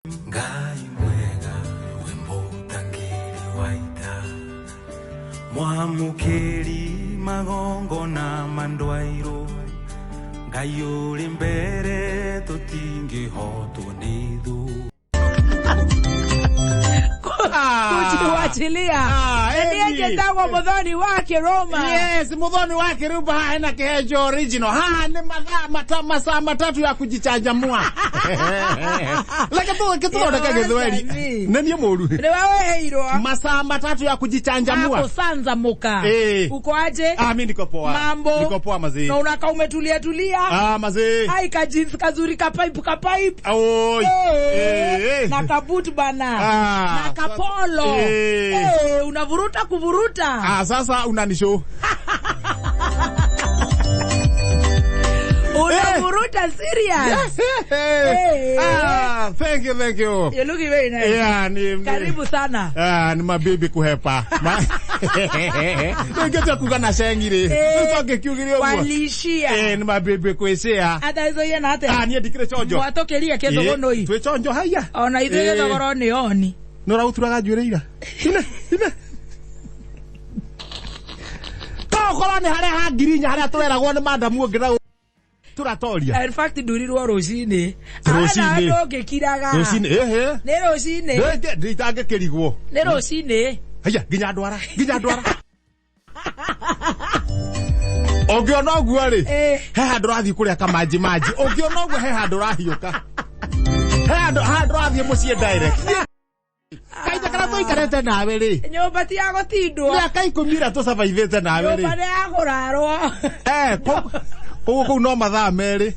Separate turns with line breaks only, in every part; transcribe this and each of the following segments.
Ngai mwega wĩmũtangĩri wa ita, mwamũkĩri magongona ma ndwairũ, Ngai ũrĩ mbere tũtingĩhotwo nĩ thũ.
Kujiwachilia. Ndiye
Amy.
Njĩtagwo Muthoni wa Kiroma.
Yes, Muthoni wa Kirumba haha hena kĩhenjo original. Haha nĩ mathaa masaa matatu ya kujichanjamua. Reke tũthondeke gĩthweri. Nĩ niĩ mũru.
Nĩwe weheirwo.
Masaa matatu ya kujichanjamua.
Kusanzamuka.
Eh.
Uko aje?
Ah, mimi niko poa.
Mambo.
Niko poa mazee.
Na unakaa umetulia tulia.
Ah, mazee.
Ai ka jeans kazuri ka pipe ka pipe.
Oi.
Eh,
Eh.
na kabut bana.
Ah,
Na kapolo.
Eh.
Eh, unavuruta kuvuruta.
Ah, sasa unanishow.
Unavuruta serious. Eh.
Ah, thank you, thank you.
You're looking very nice.
Yeah,
Karibu sana.
Ah, ni mabibi kuhepa. Ningĩtua kuga na cengi rĩ.
Eh.
Tũngĩkiugire ũguo.
Walishia.
Eh, ni mabibi kwĩcĩa.
Ata hizo yena
Ah,
ate.
niĩ ndikĩrĩ chonjo.
Mwatũkĩria kĩthũgũnũi.
Twĩ chonjo haiya.
Ona ithuĩ
Eh.
gĩthogoro nĩ oni.
Nĩ ũragũturaga njuĩrĩ ira. Ine, ine. To ũkorwo nĩ harĩa ha ngiri inya harĩa tũreragwo nĩ madamu ũngĩ na tũratoria.
In fact ndurirwo rũcinĩ.
Rũcinĩ.
Ana andũ ngĩkiraga.
Rũcinĩ, ĩhĩ.
Nĩ rũcinĩ.
Nditangĩkĩrigwo.
Nĩ rũcinĩ.
Haiya, nginya ndwara, nginya ndwara. Ũngĩona ũguo rĩ,
Eh.
he handũ ũrathiĩ kũrĩa kamanji manji. Ũngĩona ũguo he handũ ũrahiũka. He handũ ũrathiĩ mũciĩ direct. Kahinda karĩa tũikarĩte nawe rĩ,
Nyũmba ti ya gũtindwo.
mĩaka 10 ĩrĩa tũcavaithĩte nawe
Nyũmba
rĩ.
nĩ ya kũrarwo.
Eh, koguo kũu no mathaa merĩ.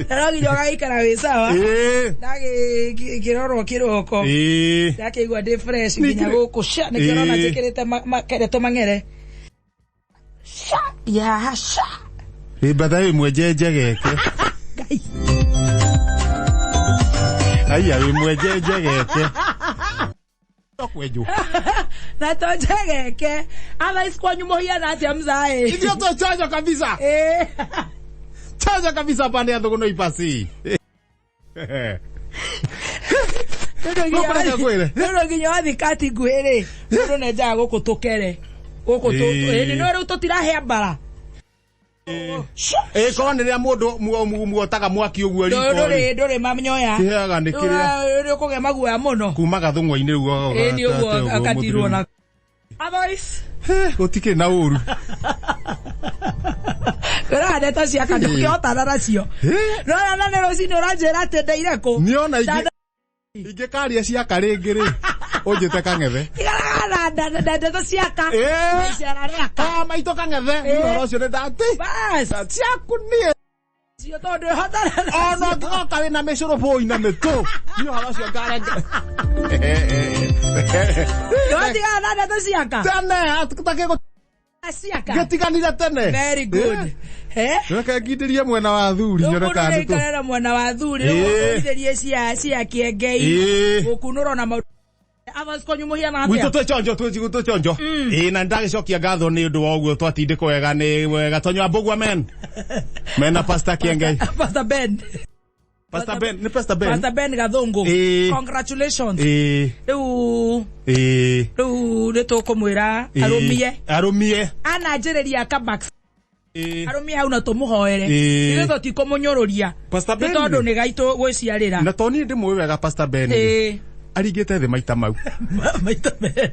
Na no nginya ũgagĩikara wĩ sawa.
Ĩĩ.
Ndagĩkĩrorwo kĩroko.
Ĩĩ.
Ndakĩigua ndĩ fresh nginya gũkũ sha nĩkĩo ũrona
Ĩĩ.
njĩkĩrĩte makeretwo mang'ere. Sha ya sha.
Ĩ mbatha wĩ mwenjenje geke.
Ngai.
Haiya wĩ mwenjenje geke. To kwenjwo.
Na to njegeke. Otherwise kwanyu mũhiana atĩa mzae?
Ithuĩ twĩ chonjo kabisa.
Eh.
Chonjo kabisa pande ya Thũgũnũ ipasi. Nũkũreka ngwĩre?
Nĩ nginya wathiĩ kati nguhĩ rĩ, mũndũ nĩenjaga gũkũ tũkere. Gũkũ tũ
Ĩĩ.
ĩĩ no rĩu tũtirahĩa mbara.
Ĩ korwo nĩ rĩrĩa mũndũ muotaga mwaki ũguo riko rĩ.
Ndũrĩ ndũrĩ manyoya.
Kĩheaga nĩ kĩrĩa
Nĩ ũkũgĩa maguoya mũno.
kuma gathũng'wa-inĩ rĩu
Ĩĩ nĩ ũguo akatirwo na. Otherwise
Gũtikĩrĩ na ũru.
Ũrona ndeto ciakwa ndũngĩhotana nacio. No na nĩ rũcinĩ ũranjĩra atĩ ndeire kũ.
Nĩona ingĩkaria ciaka rĩngĩ rĩ, ũnjĩte kang'ethe.
Tiganaga na ndeto ciaka.
Ĩĩ.
Icera rĩaka.
Ah, maitũ kang'ethe.
Ĩĩ.
Ũhoro ũcio nĩ ndati.
Bas.
Ciaku niĩ.
Cio tondũ ndwĩhotana nacio.
Ona ũngĩgoka wĩna mĩcũrũbũi na mĩtũ. Niĩ ũhoro ũcio ngarenga.
Ndũtigana na ndeto ciaka.
Tene, takĩgũ
Ciaka.
gĩtiganire tene.
Very good. Eh?
Reke ngindĩrie mwena wa thuri nyone
Mũndũ
kana nĩ tũ-
nĩaikarĩra na mwena wa thuri
Ĩĩ.
rĩu cia cia kĩengei
Ĩĩ.
gũkunũrwo na maũndũ. Others kwanyu mũhiana
Gwitũ
atĩa?
twĩ chonjo twĩ chonjo. Ĩĩ na nĩndagĩcokia ngatho nĩ ũndũ wa ũguo twatindĩkwo wega nĩ wega tonyua Mbũgua men. Mena Pastor Kĩengei.
Pastor Ben.
Pastor Ben, nĩ Pastor Ben.
Pastor Ben Gathũngũ.
Ĩĩ.
Congratulations.
Ĩĩ.
Rĩu
Ĩĩ.
rĩu nĩtũkũmwĩra
Ĩĩ.
arũmie.
Arũmie.
Ananjĩrĩria kabax.
Ĩĩ.
Arũmie hau na tũmũhoere.
Ĩĩ.
Ithuĩ tũtikũmũnyũrũria.
Pastor
Nĩ
Ben
tondũ
rĩ.
nĩ gaitũ gwĩciarĩra.
Na to niĩ ndĩmũĩ wega Pastor Ben. rĩ.
Ĩĩ.
Aringĩte thĩ maita mau.
Maita merĩ.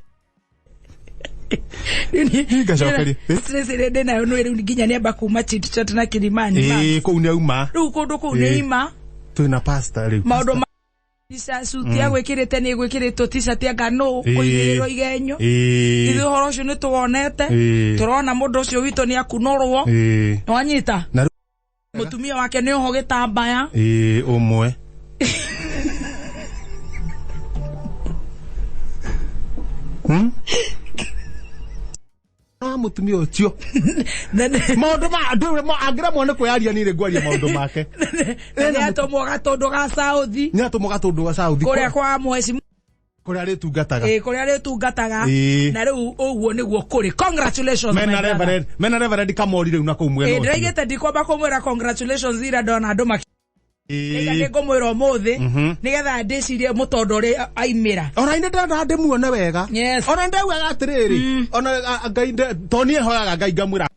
Ngacokeria.
Stress ĩrĩa ndĩnayo nĩ rĩu nginya nĩamba kuma chit chat na Kilimani.
Ĩĩ kũu nĩ auma.
Rĩu kũndũ kũu nĩ
Ĩĩ.
ima.
Twĩna pastor rĩu.
Maũndũ ma suti ya gwĩkĩrĩte nĩ gwĩkĩrĩtwo t-shirt anga nũ
Ĩĩ.
kũigĩrĩrwo igenyo.
Ĩĩ.
Ithuĩ ũhoro ũcio nĩ tũwonete.
Ĩĩ.
Tũrona mũndũ ũcio witũ nĩ akunũrwo.
Ĩĩ.
Nĩwanyita?
Na rĩu
Mũtumia wake nĩ oho gĩtambaya.
Ĩĩ ũmwe. Ah, mũtumia ũcio.
Na nĩ-
Maũndũ ma ndũrĩ angĩremwo nĩ kwĩyaria niĩ nĩngwaria maũndũ make.
na nĩ atũmwo gatũndũ ga South
Nĩ atũmwo gatũndũ ga South.
kũrĩa kwa mweci
Kũrĩa arĩtungataga.
ĩĩ kũrĩa arĩtungataga.
Ĩĩ.
Na rĩu ũguo nĩguo kũrĩ. Congratulations my
Mena
brother.
Reverend, mena Reverend Kamori rĩu na kũu mwena
Ĩĩ
ũcio.
ndĩraigĩte ndikwamba kũmwĩra congratulations ira ndona andũ maki Nĩga nĩngũmwĩra ũmũthĩ nĩgetha ndĩcirie mũtondo ũrĩa aimĩra.
Ona ine ndenda ndĩmuone wega.
Yes.
Ona ndaugaga atĩrĩrĩ, ona Ngai to niĩ hoyaga Ngai ngamwĩra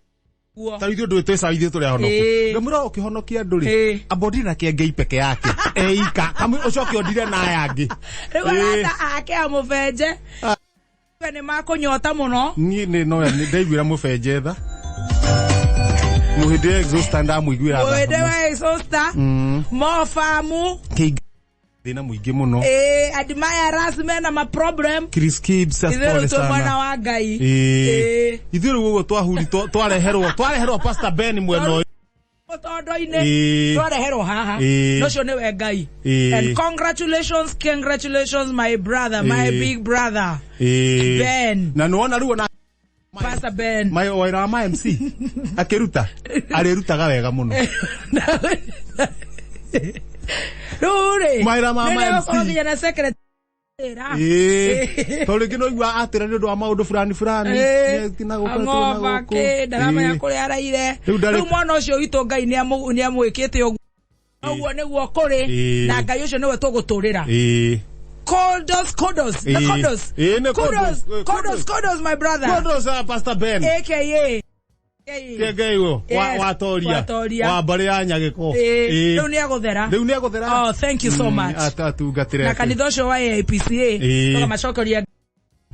Guo.
ta ithuĩ ndũĩ twĩ sawa, ithuĩ tũrĩ ahonoku. Ngamwĩra ũkĩhonokia andũ rĩ, amba ũndire na kĩengei peke yake eika, kamwĩra ũcoke ũndire na aya angĩ.
Rĩu arata ake a mũbenje nĩ makũnyota mũno.
Niĩ nĩ no ndaiguĩra mũbenje tha, mũhĩndĩ exhauster ndamũiguĩra tha.
Mũhĩndĩ wa exhauster mofamu.
Thĩna mũingĩ mũno.
Admirers mena ma problem.
Chris Gibbs,
ithuĩ
pole
rĩu twĩ mwena
sana.
wa Ngai.
Ithuĩ rĩu ũguo twahuri twareherwo Pastor Ben mwena ũyũ.
Mũtondo-inĩ twareherwo haha. Nocio nĩwe Ngai. And congratulations, congratulations my brother, my big brother Ben.
Na nĩwona rĩu ona
Pastor Ben.
Wĩra wa ma MC akĩruta arĩrutaga wega mũno.
Rĩu rĩ,
Mawĩra ma
nĩ
ma MC.
nĩgũkorwo nginya na secretary.
Tondũ rĩngĩ no igua atĩra nĩ ũndũ wa maũndũ fulani fulani. Nĩ na gũkũ, na
Ang'ova
gũkũ.
kĩ ndaramenya kũrĩa araire.
Rĩu
Rĩu mwana ũcio witũ Ngai nĩamwĩkĩte ũguo. Ũguo nĩguo kũrĩ na Ngai ũcio nĩwe tũgũtũrĩra. Kudos, kudos, the kudos.
Nĩ
Kudos,
kudos.
kudos, kudos, my brother.
Kudos, Pastor Ben.
AKA.
Kĩengei
Yes,
watoria.
watoria.
Wa mbarĩ ya Nyagĩko.
Rĩu nĩegũthera.
Rĩu nĩegũthera.
Oh, thank you so much.
Atungatĩre.
Na kanitha ũcio wa AIPCA tũkamacokeria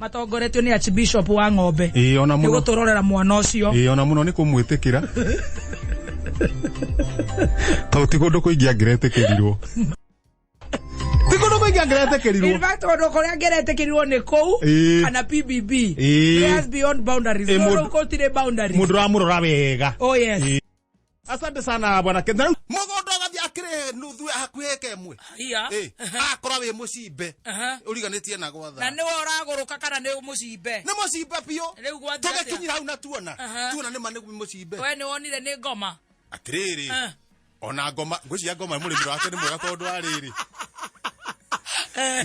matongoretio nĩ Archbishop wa Ng'ombe.
Ona
Nĩ
mũno.
gũtũrorera mwana ũcio.
Ona mũno nĩ kũmwĩtĩkĩra. Tondũ ti kũndũ kũingĩ angĩretĩkĩrirwo. Ti kũndũ kũingĩ angĩretĩkĩrirwo.
In fact, ũndũ kũrĩa angĩretĩkĩrirwo nĩ kũu kana PBB. Prayers Beyond Boundaries. No rĩu gũtirĩ boundaries.
Mũndũ ũramũrora wega.
Oh yes.
Asante sana bwana Ken. Mũgũnda ũgathiĩ akĩrĩhe nuthu hakuhĩ eka ĩmwe. Akora wĩ mũcimbe ũriganĩtie na gwatha.
Na nĩwe ũragũrũka kana nĩ mũcimbe?
Nĩ mũcimbe biũ.
Rĩu gwathiĩ atĩa?
Tũgĩkinyira hau na tuona. Tuona nĩ ma nĩ mũcimbe.
We nĩ wonire nĩ ngoma.
Atĩrĩrĩ. Ona ngoma, ngwĩciria ngoma mũrĩmi wake nĩ mwega tondũ wa rĩrĩ.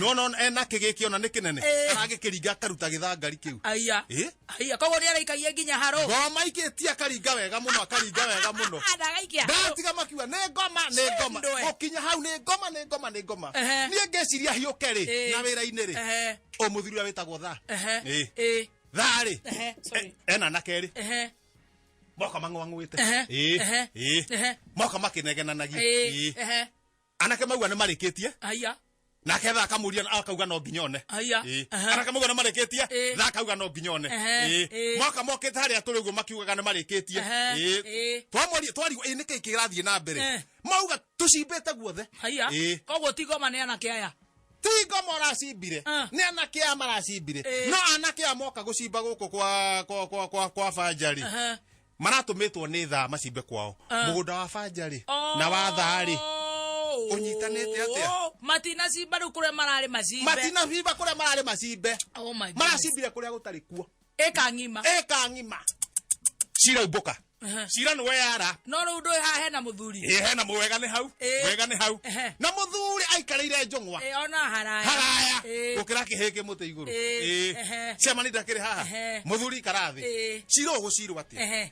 No no ena kĩgĩkĩ ona nĩ kĩnene. Aragĩkĩringa akaruta gĩthangari kĩu.
Aya. Aya, koguo nĩ araikagia nginya harũ.
Ngoma ikĩtie akaringa wega mũno, akaringa wega mũno.
Ndagaikia harũ.
Ndatiga makiuga nĩ ngoma, nĩ ngoma.
Cindwe.
Gũkinya hau nĩ ngoma, nĩ ngoma, nĩ ngoma. Niĩ ngĩciria hiũke rĩ, na wĩra-inĩ rĩ. O mũthuri ũrĩa wĩtagwo Thaa. Thaa rĩ.
Sorry.
Ena anake rĩ. Moka mang'wang'wĩte. Moka makĩnegenanagia. Anake mauga nĩ marĩkĩtie.
Aya.
Nake Thaa akamũria akauga no nginya one.
Aya.
Anake mauga nĩ marĩkĩtie, Thaa akauga no nginya one. Moka mokĩte harĩa tũrĩ ũguo makiugaga nĩ marĩkĩtie. Twamoria twarigwo nĩkĩ kĩrathiĩ na mbere. Mauga tũcimbĩte guothe.
Aya. Koguo ti ngoma nĩ anake aya.
Ti ngoma ũracimbire. Nĩ anake aya maracimbire. No anake aya moka gũcimba gũkũ kwa Banja rĩ. Maratũmĩtwo nĩ Thaa macimbe kwao. Mũgũnda wa Banja rĩ na wa Thaa rĩ. Ũnyitanĩte atĩa?
Matinacimba rĩu kũrĩa mararĩ macimbe.
Matinacimba kũrĩa mararĩ macimbe.
Oh my goodness.
Maracimbire kũrĩa gũtarĩ kuo.
Ĩka ng'ima.
Ĩka ng'ima. Cira umbũka. Cira nĩ weyara.
No rĩu ndũĩ haha hena mũthuri.
Hena mwega nĩ hau. Wega nĩ hau. Na mũthuri aikarĩire njũng'wa.
Ona haraya.
Haraya. Gũkĩra kĩhĩ kĩ mũtĩ igũrũ. Ciama nĩ ndakĩrĩ haha. Mũthuri ikara thĩ. Cira ũgũcirwo atĩa?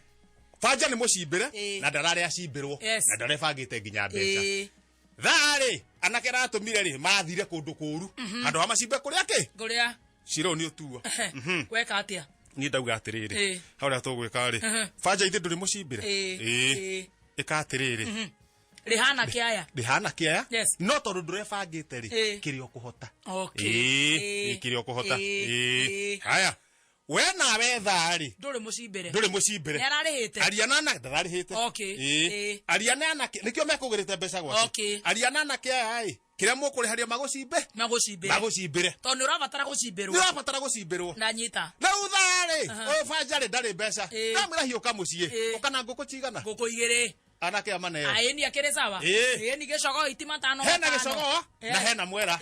Banja nĩ mũcimbĩre na ndararĩ acimbĩrwo na ndarebangĩte nginya mbeca. Thaa rĩ, anake aratũmire rĩ, marathire kũndũ kũũru. Handũ ha macimbe kũrĩa kĩ?
Kũrĩa.
Cira ũyũ nĩ ũtuo.
Gweka atĩa?
Niĩ ndauga atĩrĩrĩ, hau ũrĩa tũgwĩka rĩ, Banja ithe ndũrĩ mũcimbĩre? Ĩka atĩrĩrĩ.
Rĩhana kĩaya.
Rĩhana kĩaya. No tondũ ndũrebangĩte rĩ, kĩrĩa ũkũhota. Kĩrĩa ũkũhota. Haya. We nawe Thaa rĩ.
Ndũrĩ mũcimbĩre.
Ndũrĩ mũcimbĩre.
Nĩ ararĩhĩte.
Aria na anake, ndararĩhĩte. Aria na anake, nĩkĩo mekũgĩrĩte mbeca gwaku. Aria na anake aya ĩ, kĩrĩa mũkũrĩharia magũcimbe?
Magũcimbĩre.
Magũcimbĩre.
Tondũ nĩ ũrabatara gũcimbĩrwo.
Nĩ ũrabatara gũcimbĩrwo.
Ndanyita.
Rĩu Thaa rĩ, ũyũ Banja rĩ ndarĩ mbeca. Ndamwĩra hiũka mũciĩ. Ũka na ngũkũ cigana?
Ngũkũ igĩrĩ.
Anake aya maneo.
Aĩni akĩrĩ sawa. Ĩni gĩcogoo iti matano.
Hena gĩcogoo na hena mwera.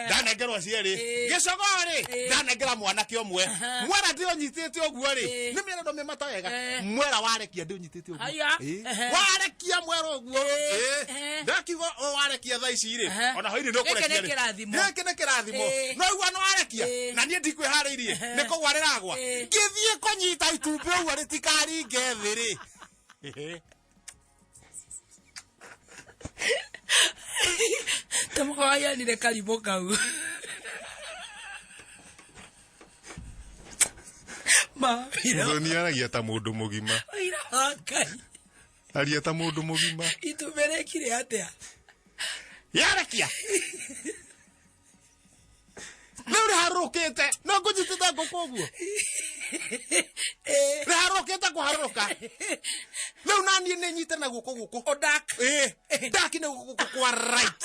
Ndanengerwo cierĩ. Gĩcogoo rĩ, ndanengera mwanake ũmwe. Mwera ndĩũnyitĩte ũguo rĩ, nĩ mĩerendo mĩmata wega. Mwera warekia ndĩũnyitĩte ũguo. Warekia mwera ũguo. Ndakiuga o warekia thaa ici rĩ, ona hwainĩ nĩ ũkũrekia rĩ.
Gĩkĩ nĩ kĩrathimo.
Gĩkĩ nĩ kĩrathimo. No ũguo nĩ warekia. Na niĩ ndikwĩharĩirie. Nĩ kũgwa rĩragwa. Ngĩthiĩ kũnyita itumbĩ ũguo rĩtikaringe thĩ rĩ.
Ta mũkawayanire karimũ kau. Mawĩra.
Muthoni aragia ta mũndũ mũgima.
Wĩra wa Ngai.
Aria ta mũndũ mũgima.
Itumbĩ rĩkire atĩa?
Yarekia. Rĩu rĩharũrũkĩte. No ngũnyitĩte ngũkũ ũguo. Rĩharũrũkĩte kũharũrũka. Rĩu naniĩ nĩ nyite na guoko gũkũ.
Ũdak.
Ĩĩ. Ndaki nĩ guoko gũkũ kwa right.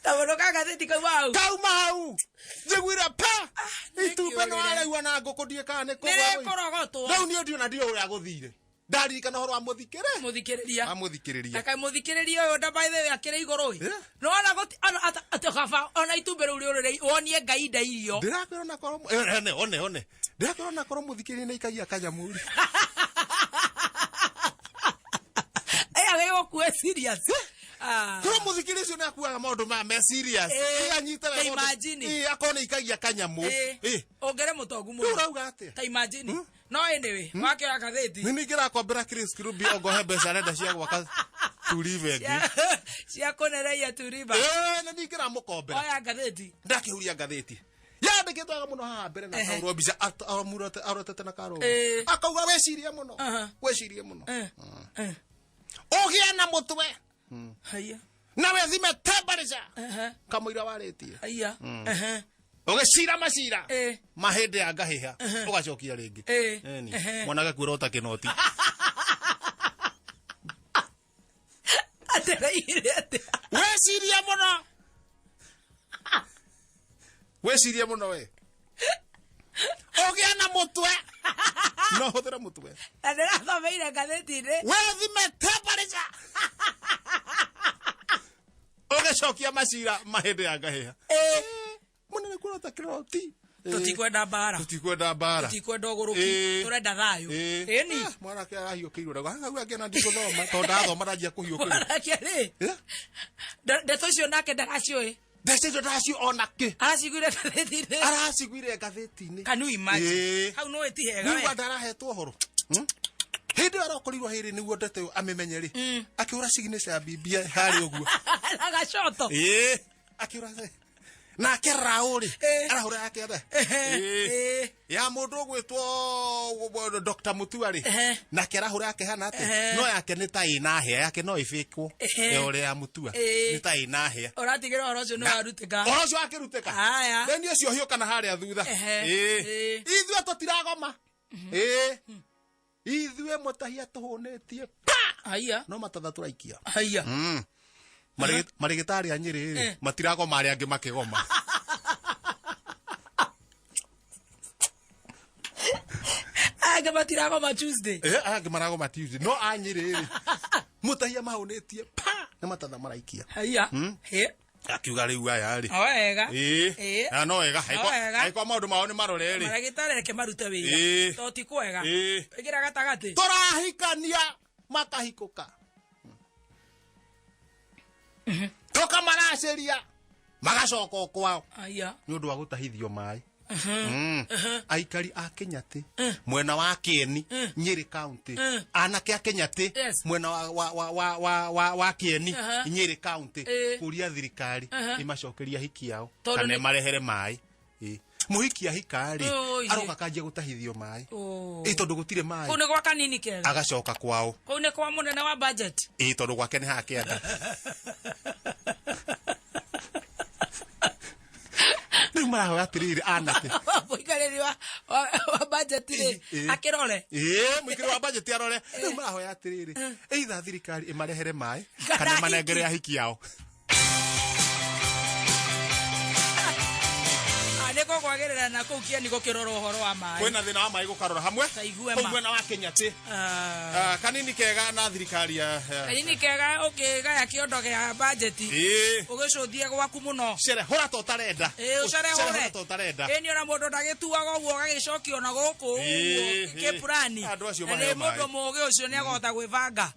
Ta mũndũ ka ngathĩti kauma hau.
Kauma hau. Njiguire pa. Itumbĩ nĩ
nĩkĩũrĩre.
warĩigua na ngũkũ ndiĩ kana nĩ
Nĩ
kũgwa.
rĩkũrogotwo.
Rĩu niĩ ndiona ndiũĩ ũrĩa gũthire. Ndaririkana ũhoro wa mũthikĩrĩ.
Mũthikĩrĩria.
Wa mũthikĩrĩria.
Na kaĩ mũthikĩrĩria ũyũ nda by the way akĩrĩ igũrũ ĩ.
Eh?
Nĩwona gũti ona atĩ kaba ona itumbĩ rĩu rĩũrĩre wonie Ngai nda irio.
Ndĩrakwĩra ona korwo one one one. Ndĩrakwĩra ona korwo mũthikĩrĩria nĩ aikagia kanyamũ rĩ.
Ĩya gĩgũkue serious. Ah.
Korwo mũthikĩrĩria ũcio nĩ akuaga maũndũ maya me serious.
Eh,
Ĩ, anyite
ta
wega ũndũ-
imagine.
Ĩ, akorwo nĩ aikagia kanyamũ.
Ĩ,
Ĩ,
ũngĩrĩ mũtongu
rĩu
mũno.
ũrauga atĩa?
Ta imagine. No anyway, wakĩoya ngathĩti.
Nĩ ningĩ rakombera Chris Kirubi ongohe mbeca arenda cia gwaka Turiba ĩngĩ.
Cia kũnereia Turiba.
Ĩ, nĩ ningĩ ramũkombera.
Oya ngathĩti.
Ndakĩhuria ngathĩti. Yandĩkĩtwo wega mũno haha mbere na
Ehe.
akahũrwo mbica arotete na karũgũ.
Ĩ.
Akauga wecirie mũno.
Aha.
Wecirie mũno.
Eh, eh.
Ũgĩe na mũtwe
Haiya.
na wethime temperature
Ehe.
kamũira warĩtie.
Haiya. Ehe.
Ũgĩcira macira.
Ĩ.
Mahĩndĩ ya ngahĩha ũgacokia rĩngĩ.
Ĩ.
Ĩni.
Ehe.
Mwana agakuĩra ota kĩnoti.
Atĩrĩire atĩa?
Wecirie mũno. Wecirie mũno we. Ũgĩe na mũtwe. No hũthĩre mũtwe.
Na ndĩrathomeire ngathĩti-inĩ.
Wethime temperature. Ũgĩcokia macira mahĩndĩ ya ngahĩha.
Ĩ.
Mũnene kuĩra ota kĩnoti.
Tũtikwenda mbara.
Tũtikwenda mbara.
Tũtikwenda ũgũrũki.
Ĩ.
Tũrenda thayũ.
Ĩ.
Ĩni.
Ah, mwanake arahiũkĩirwo ndauga hau angĩona ndigũthoma tondũ ndathoma ndanjia kũhiũkĩrwo.
Mwanake rĩ.
Eh?
Ndeto icio nake ndaraciũĩ.
Ndeto icio ndaraciũĩ ona kĩ.
Araciguire ngathĩti-inĩ.
Araciguire ngathĩti-inĩ.
Can you imagine?
Ĩ.
Hau no ĩti hega
Rĩu
we.
ndarahetwo ũhoro. Hĩndĩ ĩyo arokorirwo hĩrĩ nĩguo ndeto ĩyo amĩmenye rĩ. Akĩhũra signature ya BBI harĩa ũguo.
Na gacoto.
Ĩ. Akĩhũra nake raũ rĩ.
Ĩ.
Arahũra yake atĩa?
Ehe.
Ĩ.
Ĩ.
Ya mũndũ ũgwĩtwo Dr. Mutua rĩ.
Ehe.
Nake arahũra yake hana atĩa?
Ehe.
No yake nĩ ta ĩna hĩa yake no ĩbĩkwo.
Ehe.
Ya ũrĩa ya Mutua.
Ĩ.
Nĩ ta ĩna hĩa.
Ũratigĩra ũhoro ũcio nĩ warutĩka.
Ũhoro ũcio wakĩrutĩka.
Haya.
Theni ũcio hiũkana harĩa thutha.
Ehe.
Ĩ.
Ĩ.
Ithuĩ tũtiragoma. Ĩ. Ithuĩ mũtahia tũhũnĩtie pa.
Haiya.
No matatha tũraikia.
Haiya.
Marĩgĩtarĩ a Nyĩrĩ rĩ
Eh.
matiragoma arĩa angĩ makĩgoma.
Angĩ matiragoma Tuesday.
Eh, aya angĩ maragoma Tuesday no a Nyĩrĩ rĩ mũtahia mahũnĩtie pa nĩ matatha maraikia.
Haiya. Hĩ.
Akiuga rĩu aya rĩ.
O wega.
Ĩ.
Ĩ.
Na no wega.
No wega.
Angĩkorwo maũndũ mao nĩ marore rĩ.
Maragĩtarĩ reke marute wĩra.
Ĩ.
To ti kwega.
Ĩ.
Ĩkĩra gatagatĩ.
Tũrahikania makahikũka. Tũkamaracĩria magacoka o kwao.
Haiya.
Nĩ ũndũ wa gũtahithio maĩ. Aikari a Kĩnyatĩ mwena wa Kĩeni Nyĩrĩ county anake a Kĩnyatĩ
Yes.
mwena wa Kĩeni
Aha.
Nyĩrĩ county
Ĩ.
kũria thirikari ĩmacokerie ahiki ao
Tondũ
kana
nĩ-
ĩmarehere maĩ. Ĩ. Mũhiki ahika rĩ
Oi.
aroka akanjia gũtahithio maĩ.
Oh.
Ĩ tondũ gũtirĩ maĩ
Kũu nĩ gwa kanini kega.
agacoka kwao.
Kũu nĩ kwa mũnene wa budget.
Ĩ tondũ gwake nĩ haha kĩanda. Rĩu marahoya atĩrĩrĩ anake.
Mũikarĩri wa budget rĩ
Ĩ.
akĩrore.
Ĩ mũikĩri wa budget arore. Rĩu marahoya atĩrĩrĩ either thirikari ĩmarehere maĩ
Kana
kana
ahiki.
ĩmanengere ahiki ao.
Ah, nĩ gũkwagĩrĩra na kũu kĩeni gũkĩrora ũhoro wa maĩ.
Kwĩna thĩna wa maĩ gũkarora hamwe.
Ta igue
Kũu
ma.
mwena wa Kĩnyatĩ.
Ah.
Ah, kanini kega na thirikari ya
Kanini kega ũkĩgaya kĩondo gĩa budget.
Ĩ.
Ũgĩcũthie gwaku mũno.
Cere hũra ta ũtarenda.
Ĩ ũcere
Cere
hũre.
hũra ta ũtarenda.
Ĩ nĩ ona mũndũ ndagĩtuaga ũguo ũgagĩcokio na gũkũ
Ĩ,
ũguo
ĩ.
kĩpurani.
Andũ acio
Na
maheo
nĩ mũndũ
maĩ.
mũũgĩ ũcio nĩ akũhota gwĩbanga.